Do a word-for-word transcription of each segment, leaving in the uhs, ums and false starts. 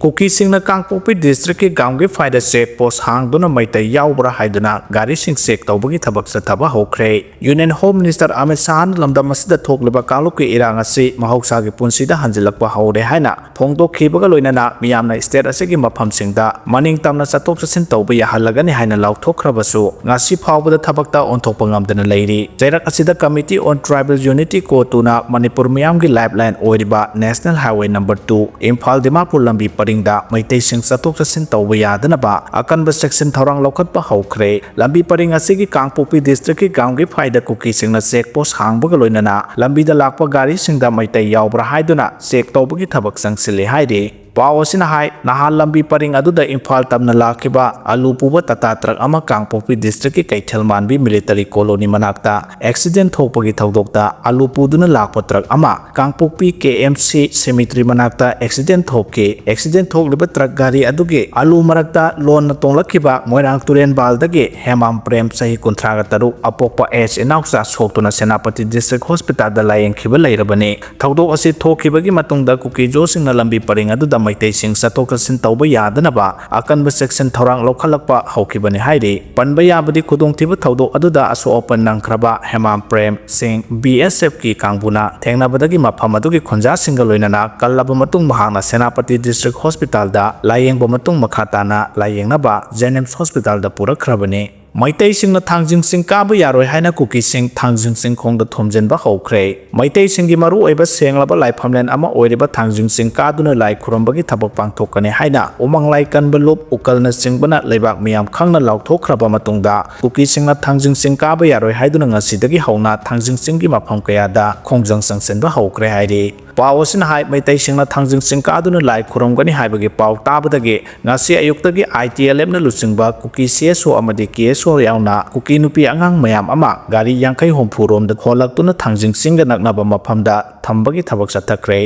ꯀꯨꯀꯤꯁꯤꯡꯅ ꯀꯥꯡꯄꯣꯛꯄꯤ ꯗꯤꯁꯇ꯭ꯔꯤꯛꯀꯤ ꯒꯥꯝꯒꯤꯐꯥꯏꯗ ꯆꯦꯛ ꯄꯣꯁ ꯍꯥꯡꯗꯨꯅ ꯃꯩꯇꯩ ꯌꯥꯎꯕ꯭ꯔꯥ ꯍꯥꯏꯗꯨꯅ ꯒꯥꯔꯤꯁꯤꯡ ꯆꯦꯛ ꯇꯧꯕꯒꯤ ꯊꯕꯛ ꯆꯠꯊꯕ ꯍꯧꯈ꯭ꯔꯦ꯫ ꯌꯨꯅꯤꯌꯟ ꯍꯣꯝ ꯃꯤꯅꯤꯁꯇꯔ ꯑꯃꯤꯠ ꯁꯥꯍꯅ ꯂꯝꯗꯝ ꯑꯁꯤꯗ ꯊꯣꯛꯂꯤꯕ ꯀꯥꯡꯂꯨꯞꯀꯤ ꯏꯔꯥꯡ ꯑꯁꯤ ꯃꯍꯧꯁꯥꯒꯤ ꯄꯨꯟꯁꯤꯗ ꯍꯟꯖꯤꯜꯂꯛꯄ ꯍꯧꯔꯦ ꯍꯥꯏꯅ ꯐꯣꯡꯗꯣꯛꯈꯤꯕꯒ ꯂꯣꯏꯅꯅ ꯃꯤꯌꯥꯝꯅ ꯁ꯭ꯇꯦꯠ ꯑꯁꯤꯒꯤ ꯃꯐꯝꯁꯤꯡꯗ ꯃꯅꯤꯡ ꯇꯝꯅ ꯆꯠꯊꯣꯛ ꯆꯠꯁꯤꯟ ꯇꯧꯕ ꯌꯥꯍꯜꯂꯒꯅꯤ ꯍꯥꯏꯅ ꯂꯥꯎꯊꯣꯛꯈ꯭ꯔꯕꯁꯨ, ꯉꯁꯤ ꯐꯥꯎꯕꯗ ꯊꯕꯛꯇ ꯑꯣꯟꯊꯣꯛꯄ ꯉꯝꯗꯅ ꯂꯩꯔꯤ꯫ ꯆꯩꯔꯛ ꯑꯁꯤꯗ Committee on Tribal Unity ꯀꯣꯇꯨꯅ Manipur ꯃꯤꯌꯥꯝꯒꯤ lifeline ꯑꯣꯏꯔꯤꯕ National Highway number two Imphal Dimapur ꯂꯝꯕꯤ ꯄꯔꯤꯡꯗ ꯃꯩꯇꯩꯁꯤꯡ ꯆꯠꯊꯣꯛ ꯆꯠꯁꯤꯟ ꯇꯧꯕ ꯌꯥꯗꯅꯕ ꯑꯀꯟꯕ ꯆꯦꯛꯁꯤꯟ ꯊꯧꯔꯥꯡ ꯂꯧꯈꯠꯄ ꯍꯧꯈ꯭ꯔꯦ꯫ ꯂꯝꯕꯤ ꯄꯔꯤꯡ ꯑꯁꯤꯒꯤ ꯀꯥꯡꯄꯣꯛꯄꯤ ꯗꯤꯁꯇ꯭ꯔꯤꯛꯀꯤ ꯒꯥꯝꯒꯤꯐꯥꯏꯗ ꯀꯨꯀꯤꯁꯤꯡꯅ ꯆꯦꯛ ꯄꯣꯁ ꯍꯥꯡꯕꯒ ꯂꯣꯏꯅꯅ ꯂꯝꯕꯤꯗ ꯂꯥꯛꯄ ꯒꯥꯔꯤꯁꯤꯡꯗ ꯃꯩꯇꯩ ꯌꯥꯎꯕ꯭ꯔꯥ ꯍꯥꯏꯗꯨꯅ ꯆꯦꯛ ꯇꯧꯕꯒꯤ ꯊꯕꯛ ꯆꯪꯁꯤꯜꯂꯤ ꯍꯥꯏꯔꯤ꯫ ꯄꯥꯎ ꯑꯁꯤꯅ ꯍꯥꯏ, ꯅꯍꯥꯟ ꯂꯝꯕꯤ ꯄꯔꯤꯡ ꯑꯗꯨꯗ ꯏꯝꯐꯥꯜ ꯇꯝꯅ ꯂꯥꯛꯈꯤꯕ ꯑꯂꯨ ꯄꯨꯕ ꯇꯥꯇꯥ ꯇ꯭ꯔꯛ ꯑꯃ ꯀꯥꯡꯄꯣꯛꯄꯤ ꯗꯤꯁꯇ꯭ꯔꯤꯛꯀꯤ ꯀꯩꯊꯦꯜ ꯃꯥꯟꯕꯤ ꯃꯤꯂꯤꯇꯔꯤ ꯀꯣꯂꯣꯅꯤ ꯃꯅꯥꯛꯇ ꯑꯦꯛꯁꯤꯗꯦꯟ ꯊꯣꯛꯄꯒꯤ ꯊꯧꯗꯣꯛꯇ ꯑꯂꯨ ꯄꯨꯗꯨꯅ ꯂꯥꯛꯄ ꯇ꯭ꯔꯛ ꯑꯃ ꯀꯥꯡꯄꯣꯛꯄꯤ ꯀꯦ ꯑꯦꯝ ꯁꯤ ꯁꯦꯃꯤꯇ꯭ꯔꯤ ꯃꯅꯥꯛꯇ ꯑꯦꯛꯁꯤꯗꯦꯟ ꯊꯣꯛꯈꯤ꯫ ꯑꯦꯛꯁꯤꯗꯦꯟ ꯊꯣꯛꯂꯤꯕ ꯇ꯭ꯔꯛ ꯒꯥꯔꯤ ꯑꯗꯨꯒꯤ ꯑꯂꯨ ꯃꯔꯛꯇ ꯂꯣꯟꯅ ꯇꯣꯡꯂꯛꯈꯤꯕ ꯃꯣꯏꯔꯥꯡ ꯇꯨꯔꯦꯟꯕꯥꯜꯗꯒꯤ ꯍꯦꯃꯥꯝ ꯄ꯭ꯔꯦꯝ, ꯆꯍꯤ ꯀꯨꯟꯊ꯭ꯔꯥꯒ ꯇꯔꯨꯛ, ꯑꯄꯣꯛꯄ ꯑꯦꯁ ꯏꯅꯥꯎꯆꯥ ꯁꯣꯛꯇꯨꯅ ꯁꯦꯅꯥꯄꯇꯤ ꯗꯤꯁꯇ꯭ꯔꯤꯛ ꯍꯣꯁꯄꯤꯇꯥꯜꯗ ꯂꯥꯌꯦꯡꯈꯤꯕ ꯂꯩꯔꯕꯅꯤ꯫ ꯊꯧꯗꯣꯛ ꯑꯁꯤ ꯊꯣꯛꯈꯤꯕꯒꯤ ꯃꯇꯨꯡꯗ ꯀꯨꯀꯤꯖꯣꯁꯤꯡꯅ ꯂꯝꯕꯤ ꯄꯔꯤꯡ ꯑꯗꯨꯗ ꯃꯩꯇꯩꯁꯤꯡ ꯆꯠꯊꯣꯛ ꯆꯠꯁꯤꯟ ꯇꯧꯕ ꯌꯥꯗꯅꯕ ꯑꯀꯟꯕ ꯆꯦꯛꯁꯤꯟ ꯊꯧꯔꯥꯡ ꯂꯧꯈꯠꯂꯛꯄ ꯍꯧꯈꯤꯕꯅꯤ ꯍꯥꯏꯔꯤ꯫ ꯄꯟꯕ ꯌꯥꯕꯗꯤ, ꯈꯨꯗꯣꯡꯊꯤꯕ ꯊꯧꯗꯣꯛ ꯑꯗꯨꯗ ꯑꯁꯣꯛ ꯑꯄꯟ ꯅꯪꯈ꯭ꯔꯕ ꯍꯦꯃꯥꯝ ꯄ꯭ꯔꯦꯝ ꯁꯤꯡ, ꯕꯤ ꯑꯦꯁ ꯑꯦꯐꯀꯤ ꯀꯥꯡꯕꯨꯅ ꯊꯦꯡꯅꯕꯗꯒꯤ ꯃꯐꯝ ꯑꯗꯨꯒꯤ ꯈꯨꯟꯖꯥꯁꯤꯡꯒ ꯂꯣꯏꯅꯅ ꯀꯜꯂꯕ ꯃꯇꯨꯡ ꯃꯍꯥꯛꯅ ꯁꯦꯅꯥꯄꯇꯤ ꯗꯤꯁꯇ꯭ꯔꯤꯛ ꯍꯣꯁꯄꯤꯇꯥꯜꯗ ꯂꯥꯌꯦꯡꯕ ꯃꯇꯨꯡ ꯃꯈꯥ ꯇꯥꯅ ꯂꯥꯌꯦꯡꯅꯕ ꯖꯦꯅꯤꯝꯁ ꯍꯣꯁꯄꯤꯇꯥꯜꯗ ꯄꯨꯔꯛꯈ꯭ꯔꯕꯅꯤ꯫ ꯃꯩꯇꯩꯁꯤꯡꯅ ꯊꯥꯡꯖꯤꯡ ꯆꯤꯡ ꯀꯥꯕ ꯌꯥꯔꯣꯏ ꯍꯥꯏꯅ ꯀꯨꯀꯤꯁꯤꯡ ꯊꯥꯡꯖꯤꯡ ꯆꯤꯡꯈꯣꯡꯗ ꯊꯣꯝꯖꯤꯟꯕ ꯍꯧꯈ꯭ꯔꯦ꯫ ꯃꯩꯇꯩꯁꯤꯡꯒꯤ ꯃꯔꯨꯑꯣꯏꯕ ꯁꯦꯡꯂꯕ ꯂꯥꯏꯐꯝꯂꯦꯟ ꯑꯃ ꯑꯣꯏꯔꯤꯕ ꯊꯥꯡꯖꯤꯡ ꯆꯤꯡ ꯀꯥꯗꯨꯅ ꯂꯥꯏ ꯈꯨꯔꯨꯝꯕꯒꯤ ꯊꯕꯛ ꯄꯥꯡꯊꯣꯛꯀꯅꯤ ꯍꯥꯏꯅ ꯎꯃꯪ ꯂꯥꯏ ꯀꯟꯕ ꯂꯨꯞ, ꯎꯀꯜꯅꯆꯤꯡꯕꯅ ꯂꯩꯕꯥꯛ ꯃꯤꯌꯥꯝ ꯈꯪꯅ ꯂꯥꯎꯊꯣꯛꯈ꯭ꯔꯕ ꯃꯇꯨꯡꯗ, ꯀꯨꯀꯤꯁꯤꯡꯅ ꯊꯥꯡꯖꯤꯡ ꯆꯤꯡ ꯀꯥꯕ ꯌꯥꯔꯣꯏ ꯍꯥꯏꯗꯨꯅ ꯉꯁꯤꯗꯒꯤ ꯍꯧꯅ ꯊꯥꯡꯖꯤꯡ ꯆꯤꯡꯒꯤ ꯃꯐꯝ ꯀꯌꯥꯗ ꯈꯣꯡꯖꯪ ꯆꯪꯁꯤꯟꯕ ꯍꯧꯈ꯭ꯔꯦ ꯍꯥꯏꯔꯤ꯫ ꯄꯥꯎ ꯑꯁꯤꯅ ꯍꯥꯏ, ꯃꯩꯇꯩꯁꯤꯡꯅ ꯊꯥꯡꯖꯤꯡ ꯆꯤꯡ ꯀꯥꯗꯨꯅ ꯂꯥꯏ ꯈꯨꯔꯨꯝꯒꯅꯤ ꯍꯥꯏꯕꯒꯤ ꯄꯥꯎ ꯇꯥꯕꯗꯒꯤ ꯉꯁꯤ ꯑꯌꯨꯛꯇꯒꯤ ꯑꯥꯏ ꯇꯤ ꯑꯦꯜ ꯑꯦꯐꯅ ꯂꯨꯆꯤꯡꯕ ꯀꯨꯀꯤ ꯁꯤ ꯑꯦꯁ ꯑꯣ ꯑꯃꯗꯤ ꯀꯦ ꯑꯦꯁ ꯑꯣ ꯁꯣ ꯌꯥꯎꯅ ꯀꯨꯀꯤ ꯅꯨꯄꯤ ꯑꯉꯥꯡ ꯃꯌꯥꯝ ꯑꯃ ꯒꯥꯔꯤ ꯌꯥꯡꯈꯩ ꯍꯨꯝꯐꯨ ꯔꯣꯝꯗ ꯍꯣꯜꯂꯛꯇꯨꯅ ꯊꯥꯡꯖꯤꯡ ꯆꯤꯡꯒ ꯅꯛꯅꯕ ꯃꯐꯝꯗ ꯊꯝꯕꯒꯤ ꯊꯕꯛ ꯆꯠꯊꯈ꯭ꯔꯦ꯫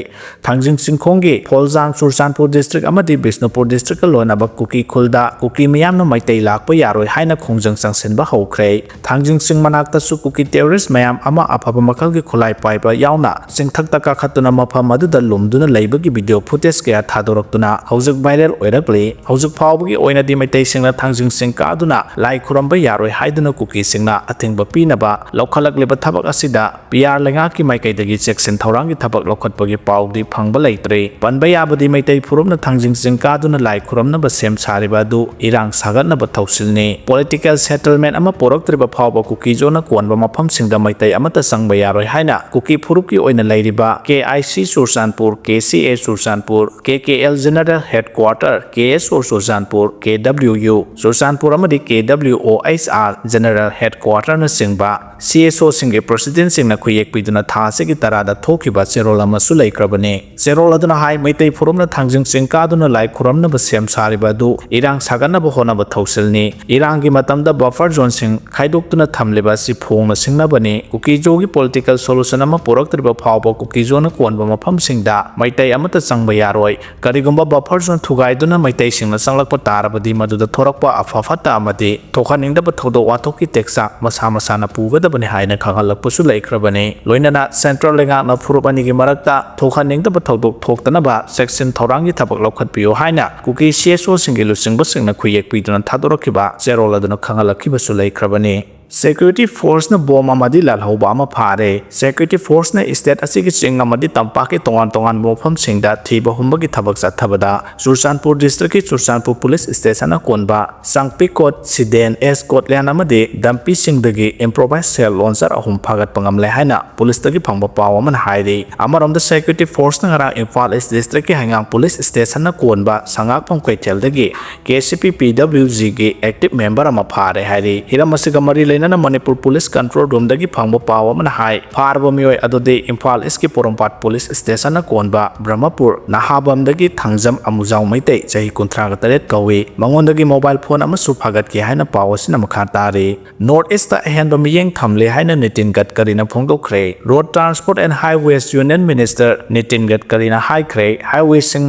ꯊꯥꯡꯖꯤꯡ ꯆꯤꯡꯈꯣꯡꯒꯤ ꯐꯣꯜꯖꯥꯡ ꯆꯨꯔꯆꯥꯟꯄꯨꯔ ꯗꯤꯁꯇ꯭ꯔꯤꯛ ꯑꯃꯗꯤ ꯕꯤꯁꯅꯨꯄꯨꯔ ꯗꯤꯁꯇ꯭ꯔꯤꯛꯀ ꯂꯣꯏꯅꯕ ꯀꯨꯀꯤ ꯈꯨꯜꯗ ꯀꯨꯀꯤ ꯃꯤꯌꯥꯝꯅ ꯃꯩꯇꯩ ꯂꯥꯛꯄ ꯌꯥꯔꯣꯏ ꯍꯥꯏꯅ ꯈꯣꯡꯖꯪ ꯆꯪꯁꯤꯟꯕ ꯍꯧꯈ꯭ꯔꯦ꯫ ꯊꯥꯡꯖꯤꯡ ꯆꯤꯡ ꯃꯅꯥꯛꯇꯁꯨ ꯀꯨꯀꯤ ꯇꯦꯔꯣꯔꯤꯁ ꯃꯌꯥꯝ ꯑꯃ ꯑꯐꯕ ꯃꯈꯜꯒꯤ ꯈꯨꯠꯂꯥꯏ ꯄꯥꯏꯕ ꯌꯥꯎꯅ ꯆꯤꯡꯊꯛꯇ ꯀꯥꯈꯠꯇꯨꯅ ꯃꯐꯝ ꯑꯗꯨꯗ ꯂꯨꯝꯗꯨꯅ ꯂꯩꯕꯒꯤ ꯚꯤꯗꯤꯑꯣ ꯐꯨꯇꯦꯖ ꯀꯌꯥ ꯊꯥꯗꯣꯔꯛꯇꯨꯅ ꯍꯧꯖꯤꯛ ꯚꯥꯏꯔꯦꯜ ꯑꯣꯏꯔꯛꯂꯤ꯫ ꯍꯧꯖꯤꯛ ꯐꯥꯎꯕꯒꯤ ꯑꯣꯏꯅꯗꯤ ꯃꯩꯇꯩꯁꯤꯡꯅ ꯊꯥꯡꯖꯤꯡ ꯆꯤꯡ ꯀꯥꯗꯨꯅ ꯂꯥꯏ ꯈꯨꯔꯝꯕ ꯌꯥꯔꯣꯏ ꯍꯥꯏꯗꯨꯅ ꯀꯨꯀꯤꯁꯤꯡꯅ ꯑꯊꯤꯡꯕ ꯄꯤꯅꯕ ꯂꯧꯈꯠꯂꯛꯂꯤꯕ ꯊꯕꯛ ꯑꯁꯤꯗ ꯄꯤ ꯑꯥꯔ ꯂꯩꯉꯥꯛꯀꯤ ꯃꯥꯏꯀꯩꯗꯒꯤ ꯆꯦꯛꯁꯤꯟ ꯊꯧꯔꯥꯡꯒꯤ ꯊꯕꯛ ꯂꯧꯈꯠꯄꯒꯤ ꯄꯥꯎꯗꯤ ꯐꯪꯕ ꯂꯩꯇ꯭ꯔꯤ꯫ ꯄꯟꯕ ꯌꯥꯕꯗꯤ ꯃꯩꯇꯩ ꯐꯨꯔꯨꯞꯅ ꯊꯥꯡꯖꯤꯡ ꯆꯤꯡ ꯀꯥꯗꯨꯅ ꯂꯥꯏ ꯈꯨꯔꯝꯅꯕ ꯁꯦꯝ ꯁꯥꯔꯤꯕ ꯑꯗꯨ ꯏꯔꯥꯡ ꯁꯥꯒꯠꯅꯕ ꯊꯧꯁꯤꯜꯅꯤ꯫ ꯄꯣꯂꯤꯇꯤꯀꯦꯜ ꯁꯦꯇꯜꯃꯦꯟ ꯑꯃ ꯄꯨꯔꯛꯇ꯭ꯔꯤꯕ ꯐꯥꯎꯕ ꯀꯨꯀꯤꯖꯣꯅ ꯀꯣꯟꯕ ꯃꯐꯝꯁꯤꯡꯗ ꯃꯩꯇꯩ ꯑꯃꯠꯇ ꯆꯪꯕ ꯌꯥꯔꯣꯏ ꯍꯥꯏꯅ ꯀꯨꯀꯤ ꯐꯨꯔꯨꯞꯀꯤ ꯑꯣꯏꯅ ꯂꯩꯔꯤꯕ ꯀꯦ I C Churachandpur, K C A Churachandpur, K K L general headquarter, K S O Churachandpur, K W U Churachandpur ꯑꯃꯗꯤ K W O H R general ꯍꯦꯗꯀ꯭ꯋꯥꯇꯔꯅꯆꯤꯡꯕ ꯁꯤ ꯑꯦꯁ ꯑꯣꯁꯤꯡꯒꯤ ꯄ꯭ꯔꯁꯤꯗꯦꯟꯁꯤꯡꯅ ꯈꯨꯌꯦꯛ ꯄꯤꯗꯨꯅ ꯊꯥ ꯑꯁꯤꯒꯤ ꯇꯔꯥꯗ ꯊꯣꯛꯈꯤꯕ ꯆꯦꯔꯣꯜ ꯑꯃꯁꯨ ꯂꯩꯈ꯭ꯔꯕꯅꯤ꯫ ꯆꯦꯔꯣꯜ ꯑꯗꯨꯅ ꯍꯥꯏ, ꯃꯩꯇꯩ ꯐꯨꯔꯨꯞꯅ ꯊꯥꯡꯖꯤꯡ ꯆꯤꯡ ꯀꯥꯗꯨꯅ ꯂꯥꯏ ꯈꯨꯔꯝꯅꯕ ꯁꯦꯝ ꯁꯥꯔꯤꯕ ꯑꯗꯨ ꯏꯔꯥꯡ ꯁꯥꯒꯠꯅꯕ ꯍꯣꯠꯅꯕ ꯊꯧꯁꯤꯜꯅꯤ꯫ ꯏꯔꯥꯡꯒꯤ ꯃꯇꯝꯗ ꯕꯐꯔ ꯖꯣꯟꯁꯤꯡ ꯈꯥꯏꯗꯣꯛꯇꯨꯅ ꯊꯝꯂꯤꯕ ꯑꯁꯤ ꯐꯣꯡꯅ ꯁꯤꯡꯅꯕꯅꯤ꯫ ꯀꯨꯀꯤꯖꯣꯒꯤ ꯄꯣꯂꯤꯇꯤꯀꯦꯜ ꯁꯣꯂꯨꯁꯟ ꯑꯃ ꯄꯨꯔꯛꯇ꯭ꯔꯤꯕ ꯐꯥꯎꯕ ꯀꯨꯀꯤꯖꯣꯅ ꯀꯣꯟꯕ ꯃꯐꯝꯁꯤꯡꯗ ꯃꯩꯇꯩ ꯑꯃꯠꯇ ꯆꯪꯕ ꯌꯥꯔꯣꯏ꯫ ꯀꯔꯤꯒꯨꯝꯕ ꯕꯐꯔ ꯖꯣꯟ ꯊꯨꯒꯥꯏꯗꯨꯅ ꯃꯩꯇꯩꯁꯤꯡꯅ ꯆꯪꯂꯛꯄ ꯇꯥꯔꯕꯗꯤ ꯃꯗꯨꯗ ꯊꯣꯔꯛꯄ ꯑꯐ ꯐꯠꯇ ꯑꯃꯗꯤ ꯊꯣꯛꯍꯟꯅꯤꯡꯗꯕ ꯊꯧꯗꯣꯛ ꯋꯥꯊꯣꯛꯀꯤ ꯇꯦꯛꯆꯥꯛ ꯃꯁꯥ ꯃꯁꯥꯅ ꯄꯨꯒꯗꯕꯅꯤ ꯍꯥꯏꯅ ꯈꯪꯍꯜꯂꯛꯄꯁꯨ ꯂꯩꯈ꯭ꯔꯕꯅꯤ꯫ ꯂꯣꯏꯅꯅ ꯁꯦꯟꯇ꯭ꯔꯦꯜ ꯂꯩꯉꯥꯛꯅ ꯐꯨꯔꯨꯞ ꯑꯅꯤꯒꯤ ꯃꯔꯛꯇ ꯊꯣꯛꯍꯟꯅꯤꯡꯗꯕ ꯊꯧꯗꯣꯛ ꯊꯣꯛꯇꯅꯕ ꯆꯦꯛꯁꯤꯟ ꯊꯧꯔꯥꯡꯒꯤ ꯊꯕꯛ ꯂꯧꯈꯠꯄꯤꯌꯨ ꯍꯥꯏꯅ ꯀꯨꯀꯤ ꯁꯤ ꯑꯦꯁ ꯑꯣꯁꯤꯡꯒꯤ ꯂꯨꯆꯤꯡꯕꯁꯤꯡꯅ ꯈꯨꯌꯦꯛ ꯄꯤꯗꯨꯅ ꯊꯥꯗꯣꯔꯛꯈꯤꯕ ꯆꯦꯔꯣꯜ ꯑꯗꯨꯅ ꯈꯪꯍꯜꯂꯛꯈꯤꯕꯁꯨ ꯂꯩꯈ꯭ꯔꯕꯅꯤ꯫ ꯁꯦꯀ꯭ꯌꯨꯔꯤꯇꯤ ꯐꯣꯔꯁꯅ ꯕꯣꯝ ꯑꯃꯗꯤ ꯂꯥꯜꯍꯧꯕ ꯑꯃ ꯐꯥꯔꯦ꯫ ꯁꯦꯀ꯭ꯌꯨꯔꯤꯇꯤ ꯐꯣꯔꯁꯅ ꯁ꯭ꯇꯦꯠ ꯑꯁꯤꯒꯤ ꯆꯤꯡ ꯑꯃꯗꯤ ꯇꯝꯄꯥꯛꯀꯤ ꯇꯣꯉꯥꯟ ꯇꯣꯉꯥꯟꯕ ꯃꯐꯝꯁꯤꯡꯗ ꯊꯤꯕ ꯍꯨꯝꯕꯒꯤ ꯊꯕꯛ ꯆꯠꯊꯕꯗ ꯆꯨꯔꯆꯥꯟꯄꯨꯔ ꯗꯤꯁꯇ꯭ꯔꯤꯛꯀꯤ ꯆꯨꯔꯆꯥꯟꯄꯨꯔ ꯄꯨꯂꯤꯁ ꯁ꯭ꯇꯦꯁꯟꯅ ꯀꯣꯟꯕ ꯁꯥꯡꯄꯤꯀꯣꯠ ꯁꯤꯗꯦꯟ ꯑꯦꯁ ꯀꯣꯠꯂꯦꯟ ꯑꯃꯗꯤ ꯗꯝꯄꯤꯁꯤꯡꯗꯒꯤ ꯏꯝꯄ꯭ꯔꯣꯚꯥꯏꯁ ꯁꯦꯜ ꯂꯣꯟꯆꯔ ꯑꯍꯨꯝ ꯐꯥꯒꯠꯄ ꯉꯝꯂꯦ ꯍꯥꯏꯅ ꯄꯨꯂꯤꯁꯇꯒꯤ ꯐꯪꯕ ꯄꯥꯎ ꯑꯃꯅ ꯍꯥꯏꯔꯤ꯫ ꯑꯃꯔꯣꯝꯗ ꯁꯦꯀ꯭ꯌꯨꯔꯤꯇꯤ ꯐꯣꯔꯁꯅ ꯉꯔꯥꯡ ꯏꯝꯐꯥꯜ ꯏꯁ ꯗꯤꯁꯇ꯭ꯔꯤꯛꯀꯤ ꯍꯩꯉꯥꯡ ꯄꯨꯂꯤꯁ ꯁ꯭ꯇꯦꯁꯟꯅ ꯀꯣꯟꯕ ꯁꯉꯥꯛꯐꯝ ꯀꯩꯊꯦꯜꯗꯒꯤ ꯀꯦ ꯁꯤ ꯄꯤ ꯄꯤ ꯗꯕ꯭ꯂꯤꯎ ꯖꯤꯒꯤ ꯑꯦꯛꯇꯤꯚ ꯃꯦꯝꯕꯔ ꯑꯃ ꯐꯥꯔꯦ ꯍꯥꯏꯔꯤ꯫ ꯍꯤꯔꯝ ꯑꯁꯤꯒ ꯃꯔꯤ ꯂꯩꯅ ꯅ ꯃꯅꯤꯄꯨꯔ ꯄꯨꯂꯤꯁ ꯀꯟꯇ꯭ꯔꯣꯜ ꯔꯨꯝꯗꯒꯤ ꯐꯪꯕ ꯄꯥꯎ ꯑꯃꯅ ꯍꯥꯏ, ꯐꯥꯔꯕ ꯃꯤꯑꯣꯏ ꯑꯗꯨꯗꯤ ꯏꯝꯐꯥꯜ ꯏꯁꯀꯤ ꯄꯣꯔꯣꯝꯄꯥꯠ ꯄꯨꯂꯤꯁ ꯁ꯭ꯇꯦꯁꯟꯅ ꯀꯣꯟꯕ ꯕ꯭ꯔꯍꯃꯄꯨꯔ ꯅꯍꯥꯕꯝꯗꯒꯤ ꯊꯥꯡꯖꯝ ꯑꯃꯨꯖꯥꯎ ꯃꯩꯇꯩ, ꯆꯍꯤ ꯀꯨꯟꯊ꯭ꯔꯥꯒ ꯇꯔꯦꯠ ꯀꯧꯏ꯫ ꯃꯉꯣꯟꯗꯒꯤ ꯃꯣꯕꯥꯏꯜ ꯐꯣꯟ ꯑꯃꯁꯨ ꯐꯥꯒꯠꯈꯤ ꯍꯥꯏꯅ ꯄꯥꯎ ꯑꯁꯤꯅ ꯃꯈꯥ ꯇꯥꯔꯤ꯫ ꯅꯣꯔꯠ ꯏꯁꯇ ꯑꯍꯦꯟꯕ ꯃꯤꯠꯌꯦꯡ ꯊꯝꯂꯦ ꯍꯥꯏꯅ Nitin ꯒꯗꯀꯔꯤꯅ ꯐꯣꯡꯗꯣꯛꯈ꯭ꯔꯦ꯫ Road Transport and Highways Union Minister Nitin ꯒꯗꯀꯔꯤꯅ ꯍꯥꯏꯈ꯭ꯔꯦ, ꯍꯥꯏꯋꯦꯁꯤꯡ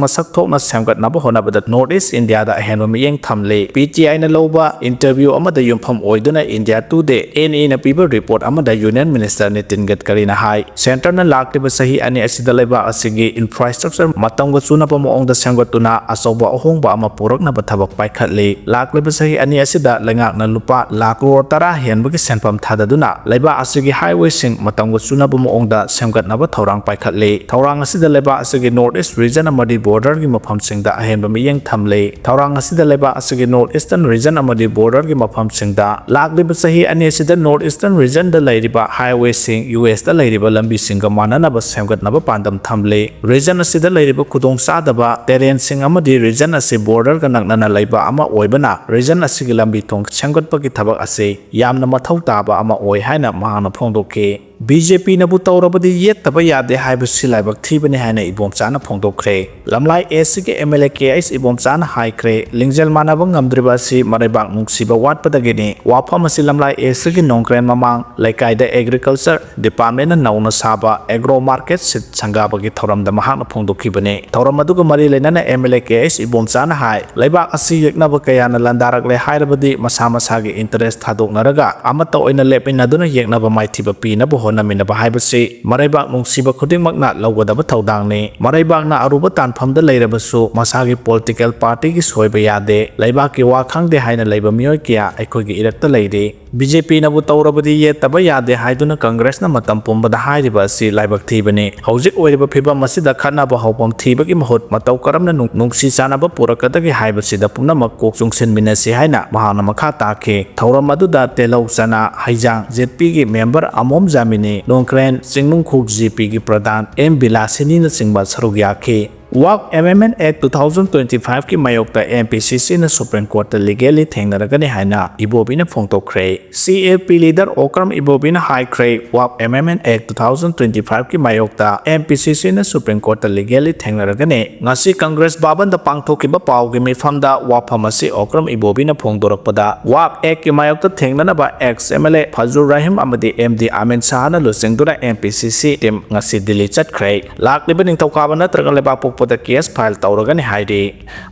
ꯃꯁꯛ ꯊꯣꯛꯅ ꯁꯦꯝꯒꯠꯅꯕ ꯍꯣꯠꯅꯕꯗ ꯅꯣꯔꯠ ꯏꯁ ꯏꯟꯗꯤꯌꯥꯗ ꯑꯍꯦꯟꯕ ꯃꯤꯠꯌꯦꯡ ꯊꯝꯂꯦ꯫ ꯄꯤ ꯇꯤ ꯑꯥꯏꯅ ꯂꯧꯕ ꯏꯟꯇꯔꯚ꯭ꯌꯨ ꯑꯃꯗ ꯌꯨꯝꯐꯝ ꯑꯣꯏꯗꯨꯅ ꯏꯟꯗꯤꯌꯥ ꯇꯨꯗꯦ, ꯑꯦꯟ ꯏꯅ ꯄꯤꯕ ꯔꯤꯄꯣꯔꯠ ꯑꯃꯗ ꯌꯨꯅꯤꯌꯟ ꯃꯤꯅꯤꯁꯇꯔ ꯅꯤꯇꯤꯟ ꯒꯗꯀꯔꯤꯅ ꯍꯥꯏ, ꯁꯦꯟꯇꯔꯅ ꯂꯥꯛꯂꯤꯕ ꯆꯍꯤ ꯑꯅꯤ ꯑꯁꯤꯗ ꯂꯩꯕꯥꯛ ꯑꯁꯤꯒꯤ ꯏꯟꯐ꯭ꯔꯥꯁ꯭ꯇ꯭ꯔꯛꯆꯔ ꯃꯇꯝꯒ ꯆꯨꯅꯕ ꯃꯑꯣꯡꯗ ꯁꯦꯝꯒꯠꯇꯨꯅ ꯑꯆꯧꯕ ꯑꯍꯣꯡꯕ ꯑꯃ ꯄꯨꯔꯛꯅꯕ ꯊꯕꯛ ꯄꯥꯏꯈꯠꯂꯤ꯫ ꯂꯥꯛꯂꯤꯕ ꯆꯍꯤ ꯑꯅꯤ ꯑꯁꯤꯗ ꯂꯩꯉꯥꯛꯅ ꯂꯨꯄꯥ ꯂꯥꯈ ꯀ꯭ꯔꯣꯔ ꯇꯔꯥ ꯍꯦꯟꯕꯒꯤ ꯁꯦꯟꯐꯝ ꯊꯥꯗꯗꯨꯅ ꯂꯩꯕꯥꯛ ꯑꯁꯤꯒꯤ ꯍꯥꯏꯋꯦꯁꯤꯡ ꯃꯇꯝꯒ ꯆꯨꯅꯕ ꯃꯑꯣꯡꯗ ꯁꯦꯝꯒꯠꯅꯕ ꯊꯧꯔꯥꯡ ꯄꯥꯏꯈꯠꯂꯤ꯫ ꯊꯧꯔꯥꯡ ꯑꯁꯤꯗ ꯂꯩꯕꯥꯛ ꯑꯁꯤꯒꯤ ꯅꯣꯔꯠ ꯏꯁ ꯔꯤꯖꯟ ꯑꯃꯗꯤ ꯕꯣꯔꯗꯔꯒꯤ ꯃꯐꯝꯁꯤꯡꯗ ꯑꯍꯦꯟꯕ ꯃꯤꯠꯌꯦꯡ ꯊꯝꯂꯤ꯫ ꯊꯧꯔꯥꯡ ꯑꯁꯤꯗ ꯂꯩꯕꯥꯛ ꯑꯁꯤꯒꯤ ꯅꯣꯔꯠ ꯏꯁꯇꯔꯟ ꯔꯤꯖꯟ ꯑꯃꯗꯤ ꯕꯣꯔꯗꯔꯒꯤ ꯃꯐꯝꯁꯤꯡꯗ ꯂꯥꯛꯂꯤꯕ ꯆꯍꯤ ꯑꯅꯤ ꯑꯁꯤꯗ ꯅꯣꯔꯠ ꯏꯁꯇꯔꯟ ꯔꯤꯖꯟꯗ ꯂꯩꯔꯤꯕ ꯍꯥꯏꯋꯦꯁꯤꯡ ꯌꯨ ꯑꯦꯁꯇ ꯂꯩꯔꯤꯕ ꯂꯝꯕꯤꯁꯤꯡꯒ ꯃꯥꯟꯅꯅꯕ ꯁꯦꯝꯒꯠꯅꯕ ꯄꯥꯟꯗꯝ ꯊꯝꯂꯤ꯫ ꯔꯤꯖꯟ ꯑꯁꯤꯗ ꯂꯩꯔꯤꯕ ꯈꯨꯗꯣꯡꯆꯥꯗꯕ ꯇꯦꯔꯦꯟꯁꯤꯡ ꯑꯃꯗꯤ ꯔꯤꯖꯟ ꯑꯁꯤ ꯕꯣꯔꯗꯔꯒ ꯅꯛꯅꯅ ꯂꯩꯕ ꯑꯃ ꯑꯣꯏꯕꯅ ꯔꯤꯖꯟ ꯑꯁꯤꯒꯤ ꯂꯝꯕꯤ ꯊꯣꯡ ꯁꯦꯝꯒꯠꯄꯒꯤ ꯊꯕꯛ ꯑꯁꯤ ꯌꯥꯝꯅ ꯃꯊꯧ ꯇꯥꯕ ꯑꯃ ꯑꯣꯏ ꯍꯥꯏꯅ ꯃꯍꯥꯛꯅ ꯐꯣꯡꯗꯣꯛꯈꯤ꯫ ꯕꯤ ꯖꯦ ꯄꯤꯅꯕꯨ ꯇꯧꯔꯕꯗꯤ ꯌꯦꯠꯇꯕ ꯌꯥꯗꯦ ꯍꯥꯏꯕꯁꯤ ꯂꯥꯏꯕꯛ ꯊꯤꯕꯅꯤ ꯍꯥꯏꯅ ꯏꯕꯣꯝꯆꯥꯅ ꯐꯣꯡꯗꯣꯛꯈ꯭ꯔꯦ꯫ ꯂꯝꯂꯥꯏ ꯑꯦꯁ ꯁꯤꯒꯤ M L A K H ꯏꯕꯣꯝꯆꯥꯅ ꯍꯥꯏꯈ꯭ꯔꯦ, ꯂꯤꯡꯖꯦꯜ ꯃꯥꯟꯅꯕ ꯉꯝꯗ꯭ꯔꯤꯕ ꯑꯁꯤ ꯃꯔꯩꯕꯥꯛ ꯅꯨꯡꯁꯤꯕ ꯋꯥꯠꯄꯗꯒꯤꯅꯤ꯫ ꯋꯥꯐꯝ ꯑꯁꯤ ꯂꯝꯂꯥꯏ ꯑꯦꯁ ꯁꯤꯒꯤ ꯅꯣꯡꯀ꯭ꯔꯦꯟ ꯃꯃꯥꯡ ꯂꯩꯀꯥꯏꯗ ꯑꯦꯒ꯭ꯔꯤꯀꯜꯆꯔ ꯗꯤꯄꯥꯔꯠꯃꯦꯟꯅ ꯅꯧꯅ ꯁꯥꯕ ꯑꯦꯒ꯭ꯔꯣ ꯃꯥꯔꯀꯦꯠ ꯁꯤꯠ ꯁꯪꯒꯥꯕꯒꯤ ꯊꯧꯔꯝꯗ ꯃꯍꯥꯛꯅ ꯐꯣꯡꯗꯣꯛꯈꯤꯕꯅꯤ꯫ ꯊꯧꯔꯝ ꯑꯗꯨꯒ ꯃꯔꯤ ꯂꯩꯅꯅ M L A K H ꯏꯕꯣꯝꯆꯥꯅ ꯍꯥꯏ, ꯂꯩꯕꯥꯛ ꯑꯁꯤ ꯌꯦꯛꯅꯕ ꯀꯌꯥꯅ ꯂꯥꯟꯗꯥꯔꯛꯂꯦ ꯍꯥꯏꯔꯕꯗꯤ ꯃꯁꯥ ꯃꯁꯥꯒꯤ ꯏꯟꯇꯔꯦꯁ ꯊꯥꯗꯣꯛꯅꯔꯒ ꯑꯃꯠꯇ ꯑꯣꯏꯅ ꯂꯦꯞꯃꯤꯟꯅꯗꯨꯅ ꯌꯦꯛꯅꯕ ꯃꯥꯏꯊꯤꯕ ꯄꯤꯅꯕ ꯍꯣꯠꯅꯃꯤꯟꯅꯕ ꯍꯥꯏꯕꯁꯤ ꯃꯔꯩꯕꯥꯛ ꯅꯨꯡꯁꯤꯕ ꯈꯨꯗꯤꯡꯃꯛꯅ ꯂꯧꯒꯗꯕ ꯊꯧꯗꯥꯡꯅꯤ꯫ ꯃꯔꯩꯕꯥꯛꯅ ꯑꯔꯨꯕ ꯇꯥꯟꯐꯝꯗ ꯂꯩꯔꯕꯁꯨ ꯃꯁꯥꯒꯤ ꯄꯣꯂꯤꯇꯤꯀꯦꯜ ꯄꯥꯔꯇꯤꯒꯤ ꯁꯣꯏꯕ ꯌꯥꯗꯦ꯫ ꯂꯩꯕꯥꯛꯀꯤ ꯋꯥ ꯈꯪꯗꯦ ꯍꯥꯏꯅ ꯂꯩꯕ ꯃꯤꯑꯣꯏ ꯀꯌꯥ ꯑꯩꯈꯣꯏꯒꯤ ꯏꯔꯛꯇ ꯂꯩꯔꯤ꯫ ꯕꯤ ꯖꯦ ꯄꯤꯅꯕꯨ ꯇꯧꯔꯕꯗꯤ ꯌꯦꯠꯇꯕ ꯌꯥꯗꯦ ꯍꯥꯏꯗꯨꯅ ꯀꯪꯒ꯭ꯔꯦꯁꯅ ꯃꯇꯝ ꯄꯨꯝꯕꯗ ꯍꯥꯏꯔꯤꯕ ꯑꯁꯤ ꯂꯥꯏꯕꯛ ꯊꯤꯕꯅꯤ꯫ ꯍꯧꯖꯤꯛ ꯑꯣꯏꯔꯤꯕ ꯐꯤꯕꯝ ꯑꯁꯤꯗ ꯈꯠꯅꯕ ꯍꯧꯐꯝ ꯊꯤꯕꯒꯤ ꯃꯍꯨꯠ ꯃꯇꯧ ꯀꯔꯝꯅ ꯅꯨꯡ-, ꯅꯨꯡꯁꯤ ꯆꯥꯟꯅꯕ ꯄꯨꯔꯛꯀꯗꯒꯦ ꯍꯥꯏꯕꯁꯤꯗ ꯄꯨꯝꯅꯃꯛ ꯀꯣꯛ ꯆꯨꯡꯁꯤꯟꯃꯤꯟꯅꯁꯤ ꯍꯥꯏꯅ ꯃꯍꯥꯛꯅ ꯃꯈꯥ ꯇꯥꯈꯤ꯫ ꯊꯧꯔꯝ ꯑꯗꯨꯗ ꯇꯦꯂꯧ ꯆꯅꯥ ꯍꯩꯖꯥꯡ ꯖꯦꯠ ꯄꯤꯒꯤ ꯃꯦꯝꯕꯔ ꯑꯃꯣꯝ ꯖꯥꯃꯤꯅꯤ, ꯅꯣꯡꯀ꯭ꯔꯦꯟ ꯆꯤꯡꯅꯨꯡꯈꯣꯛ ꯖꯤ ꯄꯤꯒꯤ ꯄ꯭ꯔꯙꯥꯟ ꯑꯦꯝ ꯕꯤꯂꯥꯁꯤꯅꯤꯅꯆꯤꯡꯕ ꯁꯔꯨꯛ ꯌꯥꯈꯤ꯫ Waqf Amendment Act two thousand twenty-five ꯀꯤ ꯃꯥꯌꯣꯛꯇ M P C C ꯅ Supreme Court ꯇ legally ꯊꯦꯡꯅꯔꯒꯅꯤ ꯍꯥꯏꯅ ꯏꯕꯣꯕꯤꯅ ꯐꯣꯡꯗꯣꯛꯈ꯭ꯔꯦ꯫ C A P leader Okram ꯏꯕꯣꯕꯤꯅ ꯍꯥꯏꯈ꯭ꯔꯦ, Waqf Amendment Act two thousand twenty-five ꯀꯤ ꯃꯥꯌꯣꯛꯇ M P C C ꯅ Supreme Court ꯇ legally ꯊꯦꯡꯅꯔꯒꯅꯤ꯫ ꯉꯁꯤ Congress ꯚꯕꯟꯗ ꯄꯥꯡꯊꯣꯛꯈꯤꯕ ꯄꯥꯎꯒꯤ ꯃꯤꯐꯝꯗ ꯋꯥꯐꯝ ꯑꯁꯤ ꯑꯣꯀ꯭ꯔꯝ ꯏꯕꯣꯕꯤꯅ ꯐꯣꯡꯗꯣꯔꯛꯄꯗ, Waqf Act ꯀꯤ ꯃꯥꯌꯣꯛꯇ ꯊꯦꯡꯅꯅꯕ ex M L A ꯐꯖꯨꯔ Rahim ꯑꯃꯗꯤ M D ꯑꯃꯤꯟ ꯁꯥꯍꯅ ꯂꯨꯆꯤꯡꯗꯨꯅ M P C C team ꯉꯁꯤ ꯗꯤꯜꯂꯤ ꯆꯠꯈ꯭ꯔꯦ꯫ ꯂꯥꯛꯂꯤꯕ ꯅꯤꯡꯊꯧꯀꯥꯕ ꯅꯠꯇ꯭ꯔꯒ ꯂꯩꯕꯥꯛꯄꯣꯛꯄꯗ case file ꯇꯧꯔꯒꯅꯤ ꯍꯥꯏꯔꯤ꯫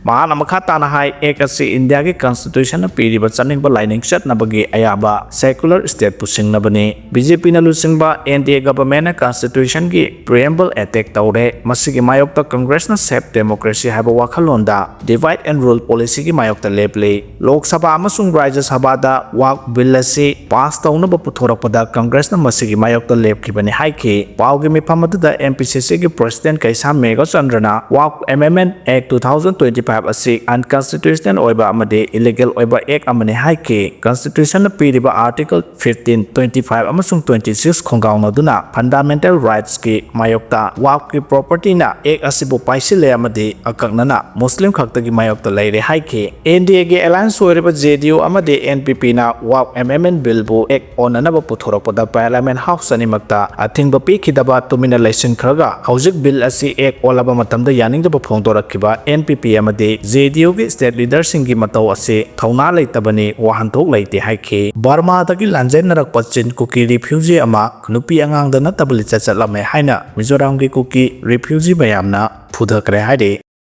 ꯃꯍꯥꯛꯅ ꯃꯈꯥ ꯇꯥꯅ ꯍꯥꯏ, Act ꯑꯁꯤ ꯏꯟꯗꯤꯌꯥꯒꯤ Constitution ꯅ ꯄꯤꯔꯤꯕ ꯆꯥꯅꯤꯡꯕ ꯂꯥꯏꯅꯤꯡ ꯆꯠꯅꯕꯒꯤ ꯑꯌꯥꯕ secular state ꯄꯨ ꯁꯤꯡꯅꯕꯅꯤ꯫ B J P ꯅ ꯂꯨꯆꯤꯡꯕ N D A government ꯅ Constitution ꯒꯤ preamble attack ꯇꯧꯔꯦ꯫ ꯃꯁꯤꯒꯤ ꯃꯥꯌꯣꯛꯇ Congress ꯅ safe democracy ꯍꯥꯏꯕ ꯋꯥꯈꯜꯂꯣꯟꯗ divide and rule policy ꯒꯤ ꯃꯥꯌꯣꯛꯇ ꯂꯦꯞꯂꯤ꯫ ꯂꯣꯛ ꯁꯚꯥ ꯑꯃꯁꯨꯡ ꯔꯥꯖ꯭ꯌ ꯁꯚꯥꯗ Waqf Bill ꯑꯁꯤ pass ꯇꯧꯅꯕ ꯄꯨꯊꯣꯔꯛꯄꯗ Congress ꯅ ꯃꯁꯤꯒꯤ ꯃꯥꯌꯣꯛꯇ ꯂꯦꯞꯈꯤꯕꯅꯤ ꯍꯥꯏꯈꯤ꯫ ꯄꯥꯎꯒꯤ ꯃꯤꯐꯝ ꯑꯗꯨꯗ M P C C ꯒꯤ President ꯀꯩꯁꯥꯝ ꯃꯦꯘꯆꯟꯗ꯭ꯔꯅ Waqf Amendment Act two thousand twenty-five ꯑꯁꯤ unconstitutional ꯑꯣꯏꯕ ꯑꯃꯗꯤ illegal ꯑꯣꯏꯕ act ꯑꯃꯅꯤ ꯍꯥꯏꯈꯤ꯫ Constitution ꯅ ꯄꯤꯔꯤꯕ Article fifteen, twenty-five ꯑꯃꯁꯨꯡ twenty-six ꯈꯣꯡꯒꯥꯎꯅꯗꯨꯅ fundamental rights ꯀꯤ ꯃꯥꯌꯣꯛꯇ Waqf ꯀꯤ property ꯅ act ꯑꯁꯤꯕꯨ ꯄꯥꯏꯁꯤꯜꯂꯦ ꯑꯃꯗꯤ ꯑꯀꯛꯅꯅ ꯃꯨꯁꯂꯤꯝ ꯈꯛꯇꯒꯤ ꯃꯥꯌꯣꯛꯇ ꯂꯩꯔꯦ ꯍꯥꯏꯈꯤ꯫ N D A ꯒꯤ alliance ꯑꯣꯏꯔꯤꯕ J D U ꯑꯃꯗꯤ N P P ꯅ Waqf Amendment Bill ꯕꯨ act ꯑꯣꯟꯅꯅꯕ ꯄꯨꯊꯣꯔꯛꯄꯗ Parliament House ꯑꯅꯤꯃꯛꯇ ꯑꯊꯤꯡꯕ ꯄꯤꯈꯤꯗꯕ ꯇꯨꯃꯤꯟꯅ ꯂꯩꯁꯤꯟꯈ꯭ꯔꯒ, ꯍꯧꯖꯤꯛ bill ꯑꯁꯤ act ꯑꯣꯜꯂꯕ ꯃꯇꯝꯗ ꯌꯥꯅꯤꯡꯗꯕ ꯐꯣꯡꯗꯣꯔꯛꯈꯤꯕ N P P ꯑꯃꯗꯤ J D U ꯒꯤ state leader ꯁꯤꯡꯒꯤ ꯃꯇꯧ ꯑꯁꯤ ꯊꯧꯅꯥ ꯂꯩꯇꯕꯅꯤ, ꯋꯥꯍꯟꯊꯣꯛ ꯂꯩꯇꯦ ꯍꯥꯏꯈꯤ꯫ ꯕꯔꯃꯥꯗꯒꯤ ꯂꯥꯟꯖꯦꯟꯅꯔꯛꯄ ꯆꯤꯟ ꯀꯨꯀꯤ refugee ꯑꯃ ꯅꯨꯄꯤ ꯑꯉꯥꯡꯗ ꯅꯠꯇꯕ ꯂꯤꯆꯠ ꯆꯠꯂꯝꯃꯦ ꯍꯥꯏꯅ ꯃꯤꯖꯣꯔꯥꯝꯒꯤ ꯀꯨꯀꯤ refugee ꯃꯌꯥꯝꯅ ꯐꯨꯊꯈ꯭ꯔꯦ ꯍꯥꯏꯔꯤ꯫